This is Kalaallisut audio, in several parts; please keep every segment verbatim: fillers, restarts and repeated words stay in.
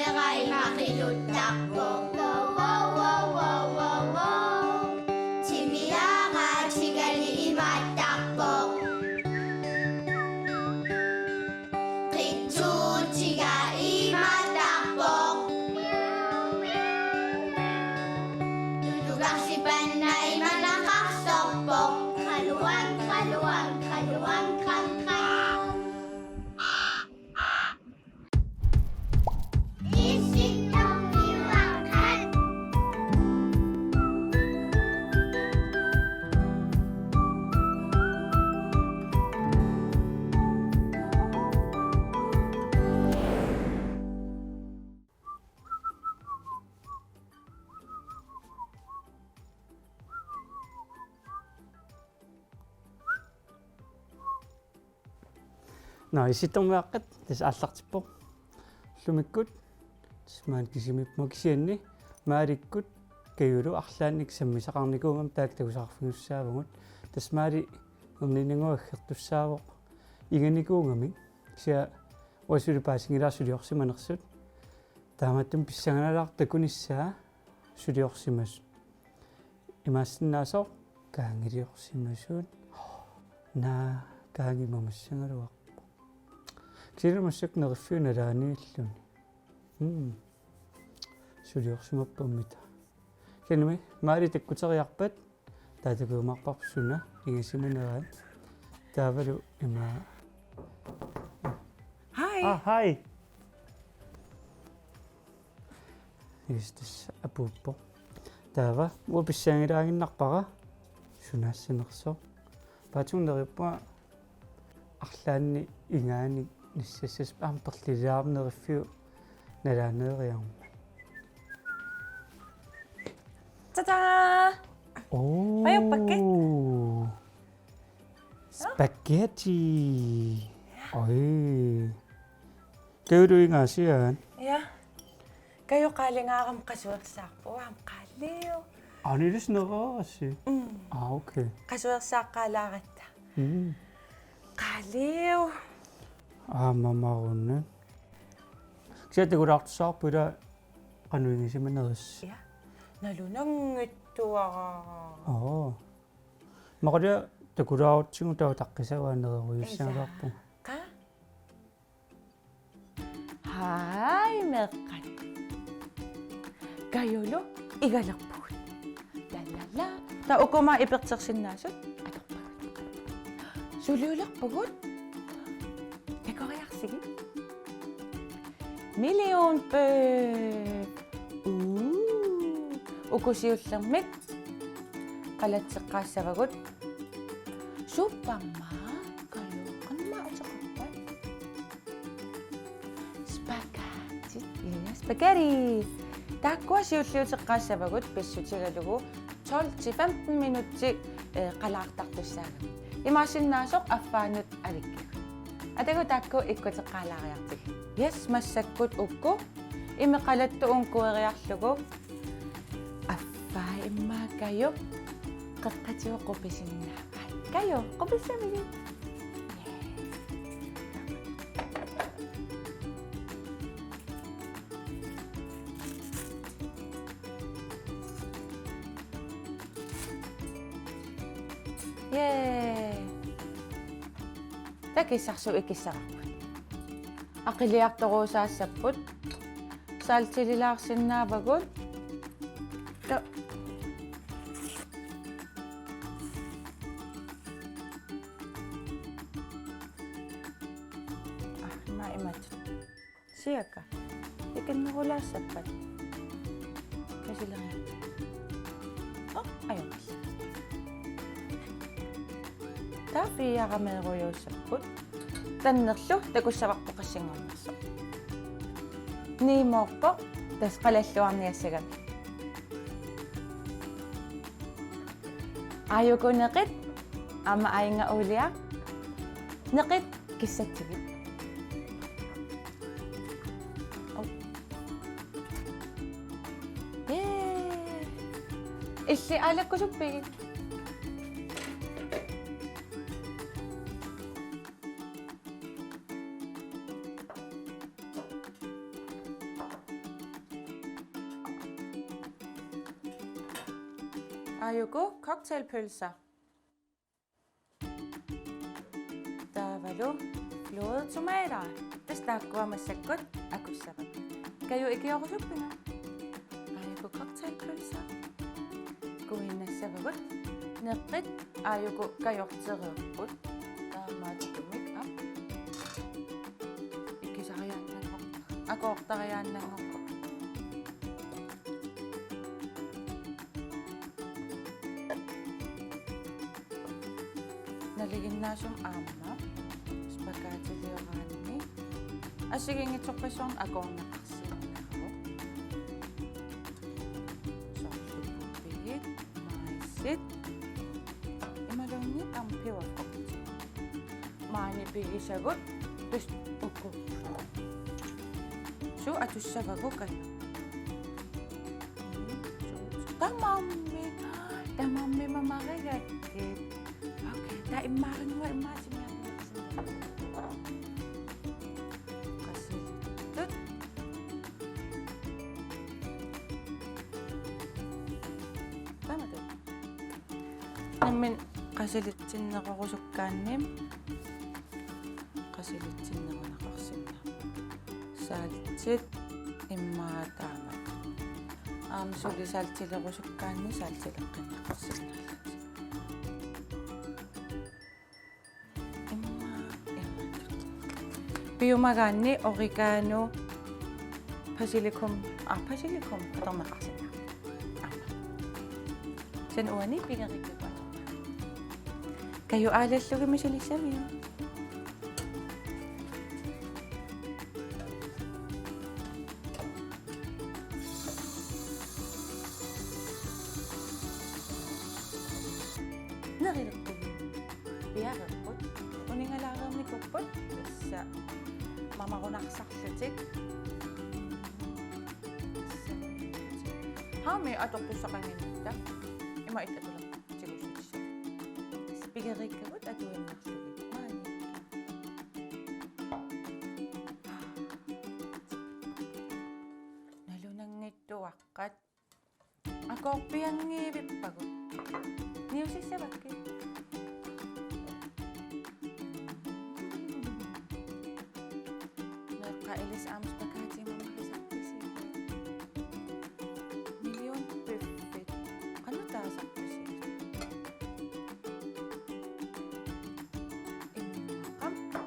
Qeqqareeraq imaattarpoq. Wow, wow, wow. Timiaraatigali imaattarpoq. Qitsuutiga imaattarpoq. Tutukarsipanna imanaqarsorpoq. Qaluang, qaluang, qaluang, qang, qang. Nå, Issittormiuaqqat tassa aallartippoq. Ullumikkut tassa maani kisimiippunga, kisianni Maalikkut Kajulu arlaannik sammisaqarnikuugami taakku takusaqarfigissaavagut. Tassa Maali erniinnannguaq aggertussaavoq inganikuugamik. Kisianni uanga suli paasinngilara suliorsimanersut. Taamaattumik pissanganalaartoq takunissaa suliorsimasut. Imaassinnaasoq kaangiliorsimasut. Naa, kaangi mamassagaluarpoq. Kisianni massakkut neriffiup nalaaniilluni. Mm. Suliorsimappat ummita. Kisianni Maali takkuteriarpat taava takujumaarparput suna ingasimaneraat. Taavalu ima. Hej. Ah, hej. Just, tassa apuuppoq. Taava uanga pissanngilaaginnarpara sunaassanersoq. Paatsuuneriuppunga arlaanni ingaanni nassassasoq aamma perlilaarneriffiu nalaaneeriarmat. Tada! Oh. Ajuppakka? Spaghetti. Oj. Kajulu ingaasiaat. Ja. Kaju qaalingaarami qasuersaarpoq. Aamma qaaliu. Anilisneerasi. Mm. Ah, okay. Qasuersaaqqaalaaratta. Mm. Qaaliu. Aamma marunna. Kisianni takulaartussaavoq ila qanoq ingasimanerissi. Ja. Nalunanngitsuarara. Oo. Maqalia takulaarutsigu taava taqqisavaa nererujussuugaluarpoq. Qaa? Hej, meeqqat. Kajulu igalerpugut. La, la, la. Taava uku aamma ipertersinnaasut atorpagut. Suliulerpugut. Takoriarsigit. Millionbøf. Uu. Uku siullermik qalatseqqaassavagut. Suuppa aamma Kaju, qanoq aamma ateqarpat? Spaghetti. Ja, spaghetti. Taakkua siulliuteqqaassavagut pissutigalugu tolv til femten minutsit, eh, qalaartartussaagamik. Imaassinnaasoq affaanut avikkigut. Atagu taakku ikkuteqqaalaariartigit. Yes, massakkut uku imeq qalattut uunga kueriarlugu. Affaa immaqa Kaju qeqqatigut qupisinnaavaat. Kaju, qupissamigit. Yay! Taava kissarsuut ikissavarput. Aqiliartoruusaassapput. Saltililaarsinnaavagut. Ta-, ah, ima imatut. Siaka. Ikinnerulaassappat. Kasileriarpat. Oh, ajunngilaq. Taava fiiarameerujuussapput. Tannerlu takussavarput qassinngornersoq. Nemoorpoq, tassa qalalluarniassagami. Aajuku neqit, aamma aajuna uulia. Neqit kissatsigit. Au. Yay! Illit aalakkusuppigit? Aajuku cocktailpølser. Taavalu flåede tomater. Tassa taakkua massakkut akussavagut. Kaju, ikiorusuppinga? Aajuku cocktailpølser. Kuinnassavagut. Neqqit aajuku kajortereerput. Taamaattumik aap. Ikisariaannanngorput. Akoortariaannanngorput. Nalinginnaasumik aamma spaghettiliorlugu assigiinngitsorpassuarnik akoorneqarsinnaavoq. Soorlu puppigit, majsit, imaluunniit aamma peberfrugtit. Maani pigisagut, tassa uku. Suu atussavagut, Kaju? Tamarmik, tamarmik mamarigakkit. Okay, taava immaqa immaqa simiarniarsinnaavoq. Qasilittut. Taamatut. Nammineq qasilitsinnerorusukkaanni qasilitsinneruneqarsinnaapput. Saltit immaqa taamatut. Aamma suli saltilerusukkaanni saltileqqinneqarsinnaallutik. Immaqa, immaqa. Piumagaanni oregano, basilikum, ah, basilikum atorneqarsinnaapput. Aamma. Taanna uani pigeriikkagut atorneqarsinnaapput. Kaju, aalallugit misilissaviuk? Nerilerpugut. Piareerput. Uningalaareernikuupput. Tassa mamarunarsarlutik. Haami atortussaqannginnatta. Ima ittulerput tigussutissat. Pigeriikkagut atuinnarlugit. Maani. Nalunanngitsuaqqat. Akoorpianngivippagut. Niusissavakkit? Meeqqat ilissi aamma spaghetti mamarisarpisiuk? Millionbøffit. Qanoq taasarpisiuk? Immaqa.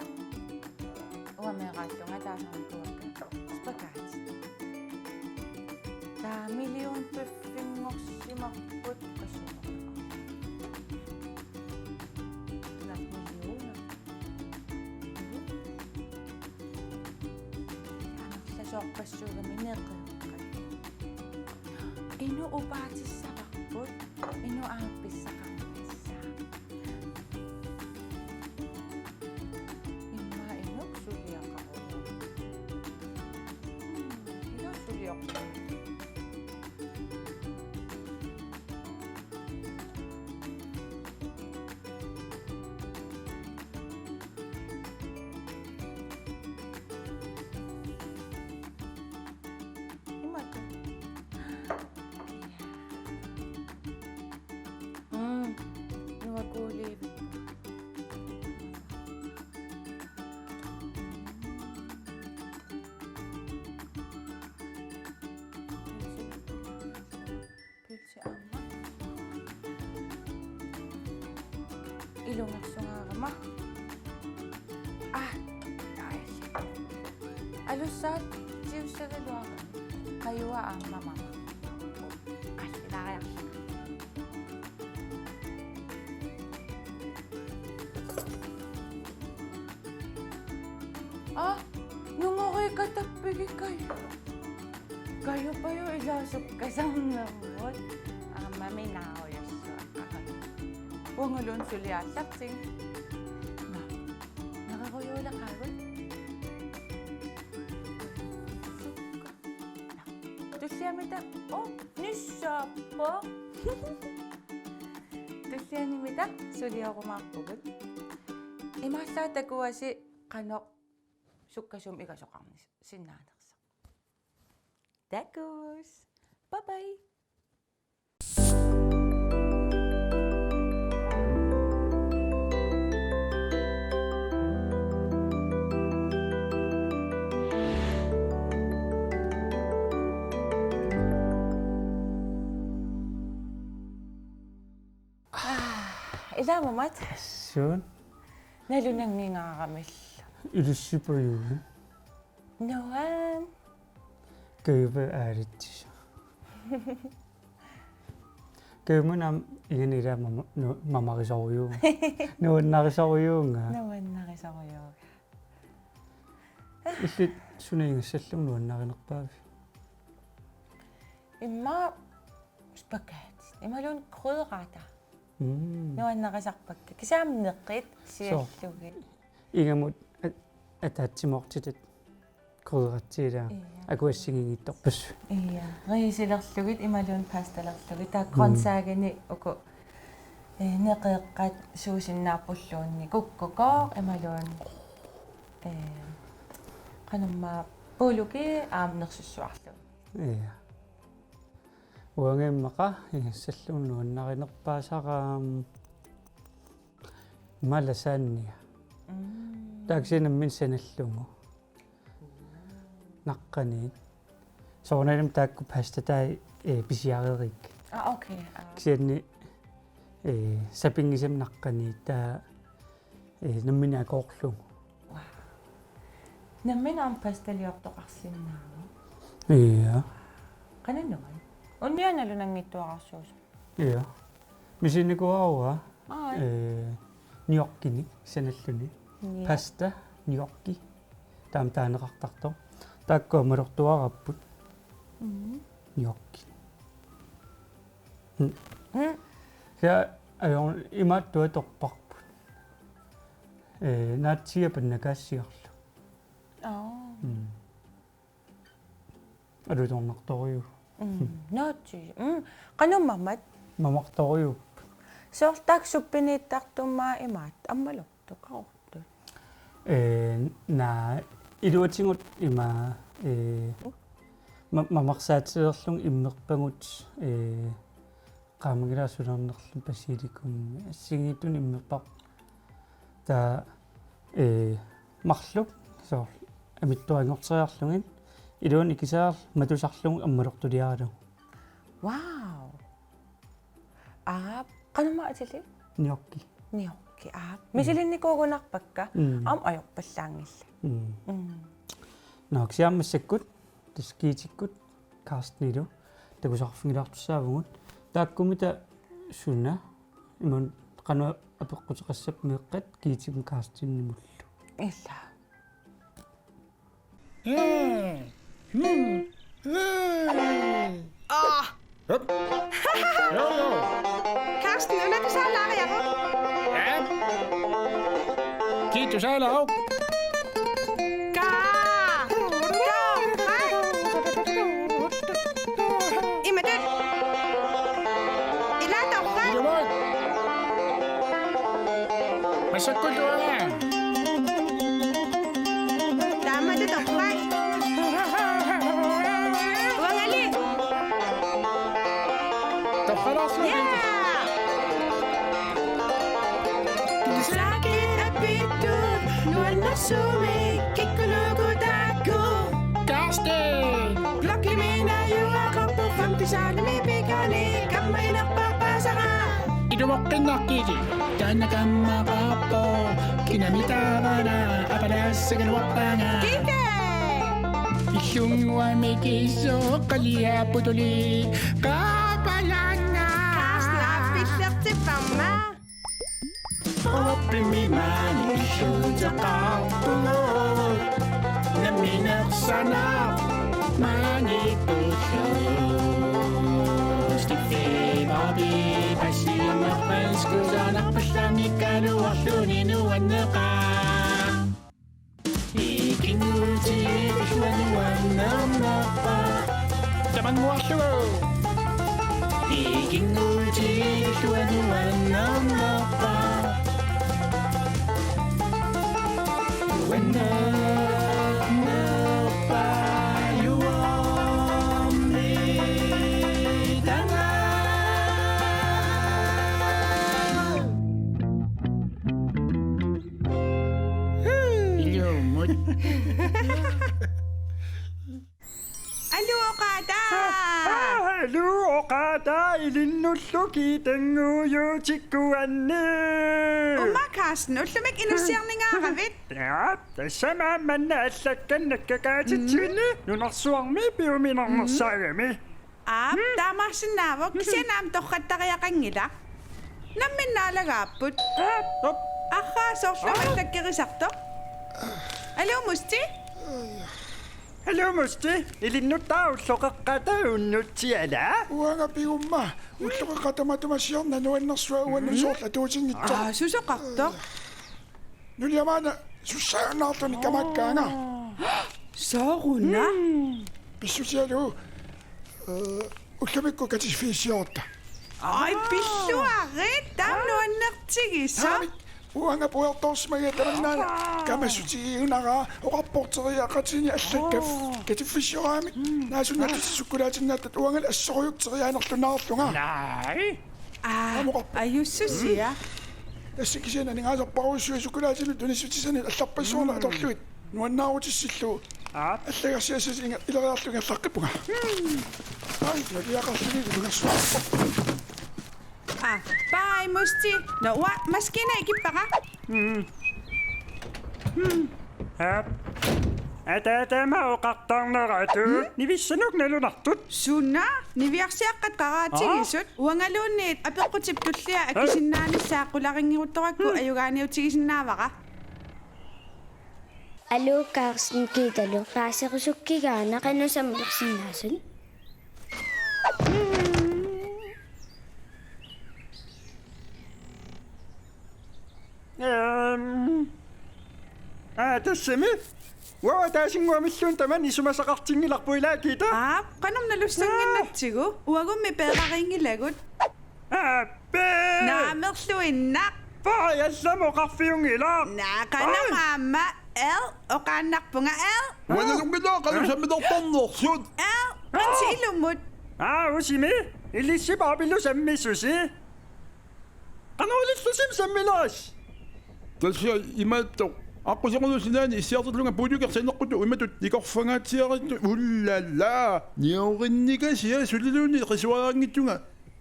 Uanga meeraallunga taasarnikuuakka spaghetti. Taava millionbøffinngorsimapput qassuunga. Naa, millioner. Amerlasoorpassuugami neqeeqqat. Inuk upaatissavarput, inuk aamma pissaqarnissaa. Immaqa inuk suliaqaruma. Hmm, inuk suliaqaruma. Imaattoq. Mm, nuakuuliivik. Pølse aamma. Ilungersungaarama. Ah, ai. Alussaatsiussagaluarami. Qajua aamma mama. Qassilariarlunga. Ah, nungoriikatappigit Kaju. Kaju, Kaju, ilaasukkasannermut. Aammami naarujussuaq. Uangaluunniit suli aallartigu. Naa. Naqarujuuleqaagut. Naa. Tulliamita, oh, nissaappa. Tullianimita suliorumaarpugut. Imaallaat takuasi qanoq sukkasuumik igasoqarnis-, sinnaanersoq. Takuss. Bye bye. Ilaa mamat. Suut? Nalunanngingaaramillu. Ilissi Pajugit. Nuann'. Kajuppa Aalitsisa. Kajummi aamma ingammik ilaa mama-, nu-, mamarisorujuuvoq. Nuannarisorujuuvunga. Nuannarisorujuuvoq. Illit suna ingassallugu nuannarinerpaavi? Immaqa spaghetti. Imaluunniit krydderretter. Mm. Nuannarisarpakka. Kisianni neqit. Soo. Siallugit. Ingammik at-, ataatsimoortitat krydderrettiit ilaa. Ia. Akuassigiinngitsorpassuit. Ia. Risilerlugit imaluunniit pastalerlugit. Taava Mm. grøntsagini uku, eh, neqeeqqat suusinnaappulluunniit. Kukkukooq imaluunniit, eh, qanormaa puuluki aamma nersussuarlugit. Ia. Uanga immaqa ingassallugu nuannarinerpaasara immaqa lasagna. Mm. Taava kisianni nammineq sanallugu. Naqqaniit. Soorunalimi taakku pastatai, eh, pisiareerikkit. Ah, okay. Ah. Kisianni, eh, sapinngisamik naqqaniit taava, eh, nammineq akoorlugu. Wow. Nammineq aamma pastaliortoqarsinnaavoq. Ia. Qanoq nuann'. Unnia nalunanngitsuararsuusoq. Ia. Misiginikuuara. Ai. Eh, gnocchini sanalluni. Ia. Pasta, gnocchi. Taama taaneqartartoq. Taakku aamma malortuaraapput. Mm. Gnocchi. Mm. Mm. Ja, ajor imaattuatorparput. Eh, naatsiiaat pannakaassiarlu. Aa. Mm. Alutornartorujuuvoq. Mm. Naatsi. Mm. Qanoq mamat? Mamartorujuupput. Soorlu taakku suppiniittartut aamma imaattoq ammalortoqartut. Eh, naa iluatigut ima, eh, ma-, mamarsaatilerlugit immerpagut, eh, qaamanngilaat sulinerluni basilikummi assigiinngitsunik immerpara. Taava, eh, marluk, soorlu amitsuanngorteriarlugit, iluani ikisaarlu matusarlugu aamma malortuliaralugu. Wow. Aap, qanormaa atilik? Gnocchi. Gnocchi, aap. Misilinnikuugunarpakka, Mm. aamma ajorpallaanngillat. Mm. Mm. Nå, kisianni massakkut, tassa Gittetikkut, Carstenilu, takusaqarfigilaartussaavugut. Taakkununnga suna, imaluunniit qanoq apeqquteqassapput meeqqat Gittetimut Carstenimullu. Ilaa. Mm. Mm. Mm. Ah. Hup. Jo, jo. Carsten, una du så laver jeg. Ja. Gitte, du så laver. Ka. Ka. Ima det. Ila torrak. Ilumut. Massakkut uanga. Taamatut torrak. Uangali. Torralaarsuutit. Yeah. Snakkit apeqqut, nuannersuumik kikkunuku taakku. Carsten! Blokkimi najugaqarpoq femte saalimi pikkani kammaginerpaasara. Ilumoqqinnaqqiti. Taanna kammaqarpoq, kinami taavana apalassagaluarpanga. Kike! Illunnguamik isoqqaliapputuli qaapalanga. Carsten, aappillertipparma. Oppimi maani illuuteqarpugut. Namminersorneq maani pullus. Tifimabi passimarpanskusanarpallamikaluarluni nuanneqaaq. Ikinnguutigilluanuannarnerpa. Tamannguarlugu. Ikinnguutigilluanuannarnerpa. Uannarnerpa juormitanga. Ilumut. Aluoqaata! Lu oqaataa ilinnullu Kiitannguujuutikkuanni. Uuma Carsten, ullumi inussiarningaaravit? Ja, tassami manna allakkat nakkakaatitsinni nunarsuarmi piuminarnersaagami. Aap, taamaassinnaavoq, kisianni aamma torrattariaqanngilaq. Nammineq naalagaapput. Aap, op. Arraa, soorlu aamma allakkerisartoq. Aluu, Musti? Aluu, Musti. Ilinnut taava ulloqeqqata unnutsi, ala? Uanga pigumma. Ulloqeqqata matuma siorna nuannersua uannut soorlu atuutinngitsoq. Aa, susoqartoq? Nuliamaana sussaannaarluni kamakkaanga. Sooruna? Pissutigalugu, eh, ullumikkut katiffissiorutta. Ai, pilluarit, taama nuannertigisoq. Taamik, uanga puertoorsimagiga tamannaana kamassutigiunaraa oqarporteriaqatini allakkat katiffissiorami. Naasunnaatut sukkulaatinnaattut uangali assorujutteriaanerlunaarlunga. Naai. Aa, aamma oqarpoq. Ajussusia. Tassa kisianni aningaasarpassuit sukkulaatinik tunissutisanut allarpassuarnik atorlugit nuannaarutissillugu. Aap. Allagarsiassasi inga-, ileriarlugu ingerlaqqippunga. Ai, nuliaqarluni ilungersuarpoq. Aa, bye, Musti. Nå, uanga maskiina ikippara. Aap. Ataatama oqartarneratut. Nivissanut nalunartut. Suna, niviarsiaqqat qaraatigisut. Aa? Uangaluunniit apeqqutip tullia akisinnaanissaa qularinngiuttorakku ajugaaniutigisinnaavara. Aluu, Carsten, Kiitalu. Paaserusukkigaana, qanoq sammilersinnaasut? Ehm. Aa, tassami. Uanga ataasinnguamilluunniit tamanna isumasaqartinngilarput, ilaa, Kiita? Aap, qanoq nalussannginnatsigu? Uagummi peerarinngilagut. Aappi! Naamerluinnaq. Paa, allamik oqarfiunngilaq. Naa, qanoq aamma? Al oqaannarpunga, al. Uanga nalunngilaq, qanoq sammilertarnersut. Al, qansi ilumut. Aa, usimi. Ilissi Bobbilu sammisusi. Qanoq ilillusi sammilerisi? Tassa imaattoq. Aqqusinerlu sinaani issiartorlunga puulukit saneqqutut imatut ikorfangaatsiaritsi, ullala. Niorinnikasiaq suliluunniit qisuarianngitsunga.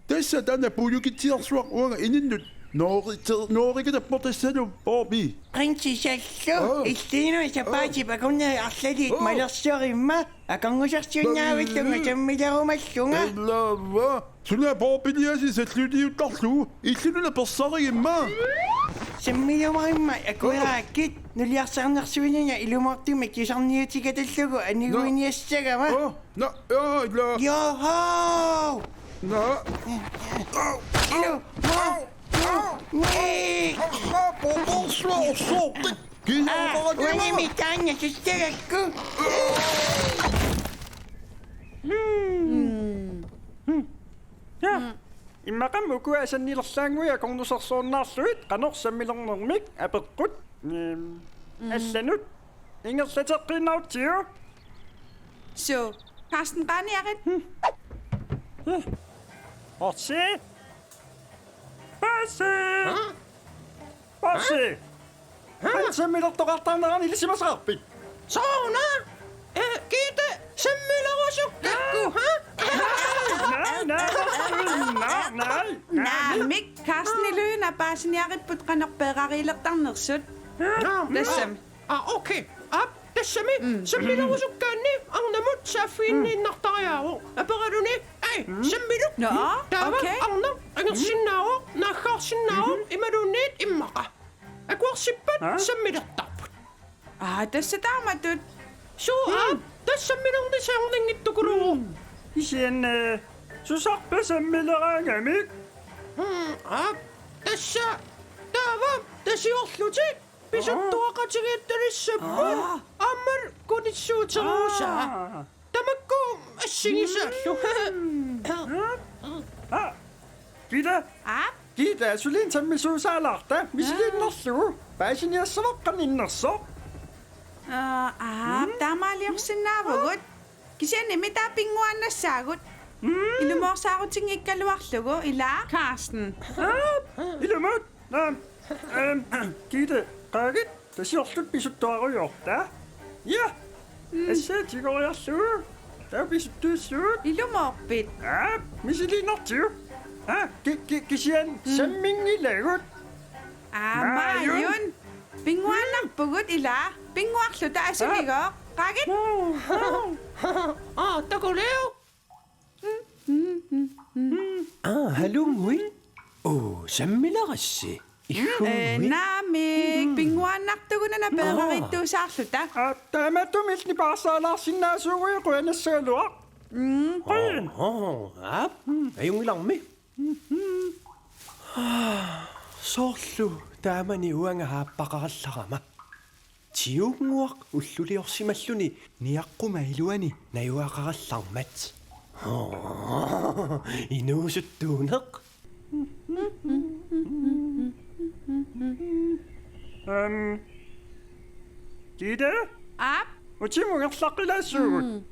Tassa taanna puulukitsiarsuaq uanga ininnut nooriter-, noorikatappoq tassalu, Bobbi. Qansi sallu. Aa. Illiinut sapaatip akorneri arlaliit malersorimma. Akornusarsiunnaavillunga sammilerumallunga. Ellaava. Suna Bobbili aasiit salluliuttarlugu. Illillu una persarigimma. Sammilumarimma akueraakkit, nuliarsaarnersuinina ilumoortumik tusarniutikatallugu aniguiniassagama. Aa, na, aa, ila. Joho! Na. Ilu. Ni. Aa, poporsuarsuutit. Kiisalu. Aa, oqarakima. Uanimi taanna sussagakku. Hmm. Hmm. Ja. Immaqa ukua asannilerlaannguit akornusersuunnaarlugit qanoq sammilernermik apeqqut. Ehm, allanut ingerlateqqiinnarutsigu. Suu, Carsten, qaaniarit. Orsi. Pasi. Haa? Pasi. Haa? Qanoq sammilertoqartarnerani ilisimasaqarpit? Sooruna? Eh, Kiita, sammilerusukkakku, haa? Naai, naai, naai, naai, naai. Naamik, Carstenilu una paasiniaripput qanoq peerariilertarnersut. Naamik. Tassami. Aa, okay. Aap, tassami, mm, sammilerusukkaanni arnamut saaffiginniinnartariaavoq. Aperaluni, ai, mm, sammiluk. Nå, taava, okay, arnaq angersinnaavoq, mm, naaggaarsinnaavoq, mhm, imaluunniit immaqa. Akuersippat, aa, sammilertarput. Aa, tassa taamatut. Suu, mm, aap, tassa sammilernissaa orninngittukuluuvoq. Mm. Kisianni, eh, susarpa sammileraangamik? Mm, aap, tassa, taava, tasiorlutik. Pisuttuaqatigiittalissapput. Aa. Aammalu kunissuuterusaa. Aa. Tamakku assigisaallu. Mm. Aa. Kiita. Aap? Kiita, suliinnaq sammisuusaalaarta. Aa. Misiliinnarlugu. Paasiniassavara qanoq innersoq. Aa, aap, mm, taamaaliorsinnaavugut. Kisianni mitaaq pinnguaannassaagut. Mm. Ilumoorsaarutiginngikkaluarlugu, ilaa, Carsten. Aap, ilumut. Naamik, ehm, Kiita, qaagit, tasiorlutit pisuttuarujoorta. Ja. Mm. Asseq tigoriarlugu. Taava pisuttuussaagut. Ilumoorpit? Aa, misiliinnartigu. Aa, ki-, ki-, kisianni samminngilagut. Aa, maajun. Maajun. Pinnguaannarpugut ilaa. Pinnguarluta asunigooq. Qaagit? Aa, takuliuk. Aa, halunnguit. Oo, sammilerassi. Ee, naamik, pinnguaannartugununa peerariittuusaarluta. Aa, taamaattumik nipaarsaalaarsinnaasuuguit qujanassaagaluaq. Mm. Oo, aap, ajunngilarmi. Soorlu taamani uanga aappaqarallarama. Tiunnguaq ulluliorsimalluni niaqquma iluani najugaqarallarmat. Inuusuttuuneq. Øhm. Gitte? Aap? Utimut ingerlaqqilaassuugut. Mm.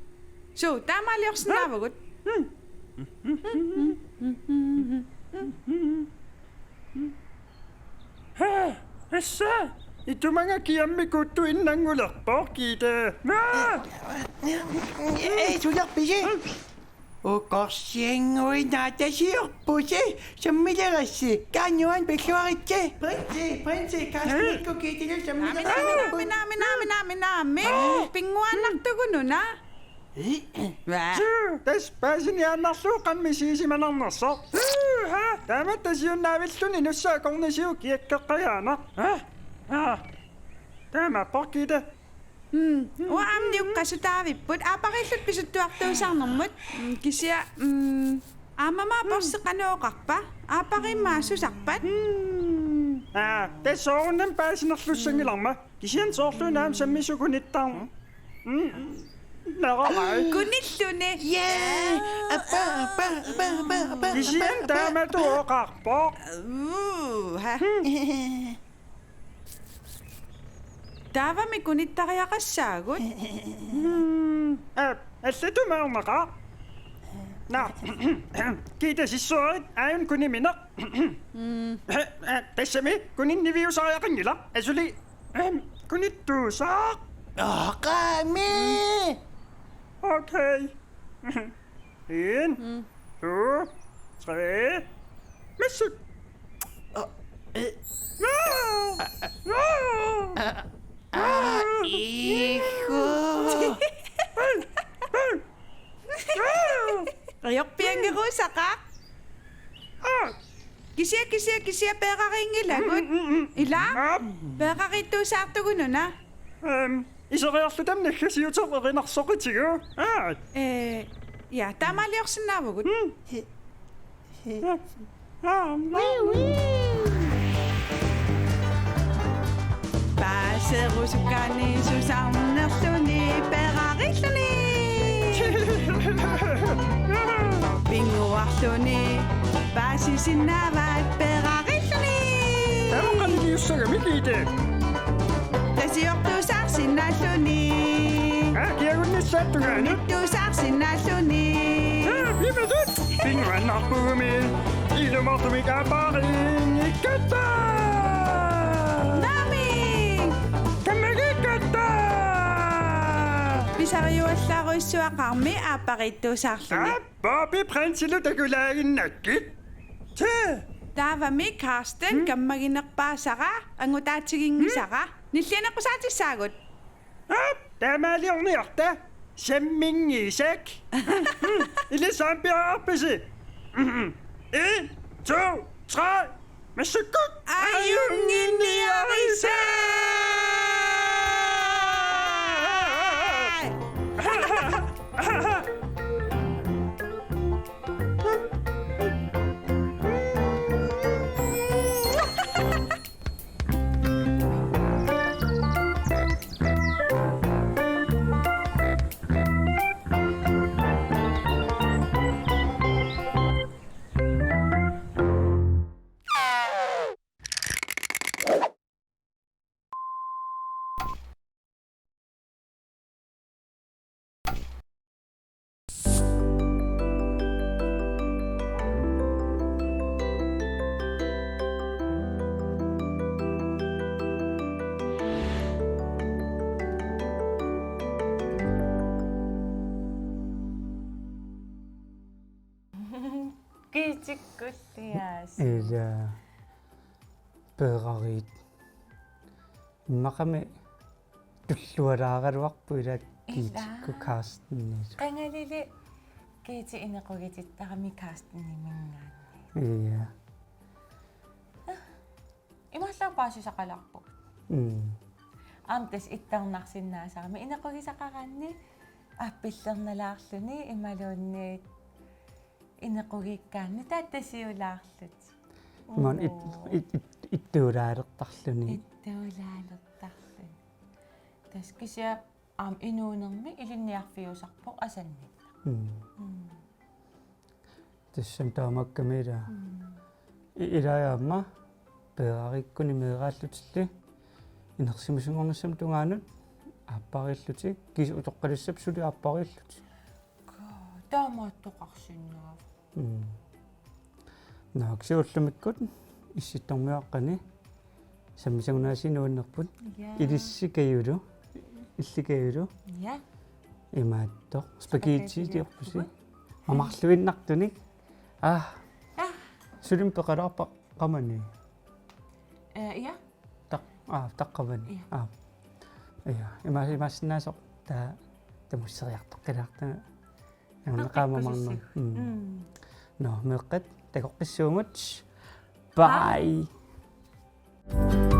Suu, taamaaliorsinnaavugut. Mm. Haa, assa, itumanga kiammik kuuttuinnanngulerpoq, Gitte. Aa! Ee, suliarpisi? Ukorsiannguit naatasiorpusi, sammilerassi. Kaannuan pilluaritsi. Prinsi, prinsi, Kasmikku Gittelu sammilerassi. Naami, naami, naami, naami, naami. Pinnguaannartugununa. Tassa paasiniaannarlugu qanoq misiisimanarnersoq. Haa, taamatut siunnaavilluni nussaa kornisiu kiakkeqqajaanaq. Haa, haa. Taamaappoq, Gitte. Mm. Uanga aamma niuqqasutaavipput aappariilluta pisuttuartuusarnermut. Mm, kisianni, mm, aammami poorsi qanoq oqarpa? Aappariimmi susarpat? Mm. Aa, tassa soorunami paasinerlussanngilarma. Kisianni soorluuna aamma sammisut kunittarneq. Mm. Narorai. Kunilluni. Yay! Appa, appa, appa, appa, appa, appa. Kisianni taamatut oqarpoq. Uu, ha. Taavami kunittariaqassaagut. Hmm, aa, allatut maornaqaaq. Naa, Gitte sissuarit aajuna kunimineq. Hmm. Aa, tassami kuninniviusariaqanngilaq. Asuli, ehm, kunittuusaaq. Aa, qaami. Okay. En, mm, to, tre. Missuk. Aa, eh. No! No! Aa, aa, ihu. Hey, hey. No! Ajorpianngeruusaqaaq. Aa. Kisianni, kisianni, kisianni peerarinngilagut. Mm, mm, mm, mm. Ilaa? Aap. Peerariittuusaartugununa. Ehm, iseriarlutami naggasiuteq erinarsoqitigu. Aa. Ee, ja, taamaaliorsinnaavugut. Mm. Aa, aa, aa. Paaserusukkani susarnerluni peerarilluni. Pinnguarluni paasisinnaavat peerarilluni. Taava qaniliussagami, Gitte? Tasiortuusaarsinnaalluni. Aa, kiagunnissaata tungaanut. Kunittuusaarsinnaalluni. Aa, pimatut. Pinnguaannarpugumi. Ilumoortumik aappariinngikkatta. Naamik. Kammagiikkatta. Pisariuallaarujussuaqarmi aappariittuusaarluni. Aa, Bobby prinsilu takulaaginnakkit. Tee. Taavami Carsten, hmm, kammaginerpaasara, angutaatiginngisara. Hmm? Nillianeqqusaatissaagut. Aap, taamaaliorniarta. Samminngisak. Ilissi aamma piareerpisi? En, to, tre. Massakkut. Ajunnginniaritsi. Tikkulliaas. Ila. Peerariit. Immaqami tulluaraaraluarpoq ila. Ila. Kiitikkut Carstenilu. Qangalili Kiiti inequgitittarami Carsteniminngaanniit. Ila. Imaallaat paasisaqalaarpugut. Mm. Aamma tassa ittarnarsinnaasarami inequgisaqaraanni aappillernalaarluni imaluunniit inequgikkaanni taattasiulaarlutik. Imaluunniit it-, it-, it-, ittuulaalertarluni. Ittuulaalertarluni. Tassa kisianni aamma inuunermi ilinniarfiusarpoq asanninneq. Mm. Mm. Tassami taamaakkami ila. Mm. I-, ilaa aamma peerariikkuni meeraallutillu inersimasunngornissamut tungaanut aappariillutik, kiisa utoqqalissap suli aappariillutik. Kaa, taamaattoqarsinnaavoq. Mm. Naak, kisianni ullumikkut Issittormiuaqqani sammisagunarsiornerput. Ja. Ilissi Kajulu, illit Kajulu. Ja. Imaattoq. Spaghetti. Spaghetti tiorpusi. Tiorpusi. Amarluinnartunik. Ah. Ah. Sulim peqalaarpa qamani. Eh, ja. Taq-, ah, taqqavani. Ja. Ah. Ja. Ima-, imaassinnaasoq ta-, tamusseriartoqqilaarta. Aamma qaamamarnu. Qaqqikkusissugut. Mm. Mm. Nå, meeqqat, takoqqissuugut. Bye. Bye.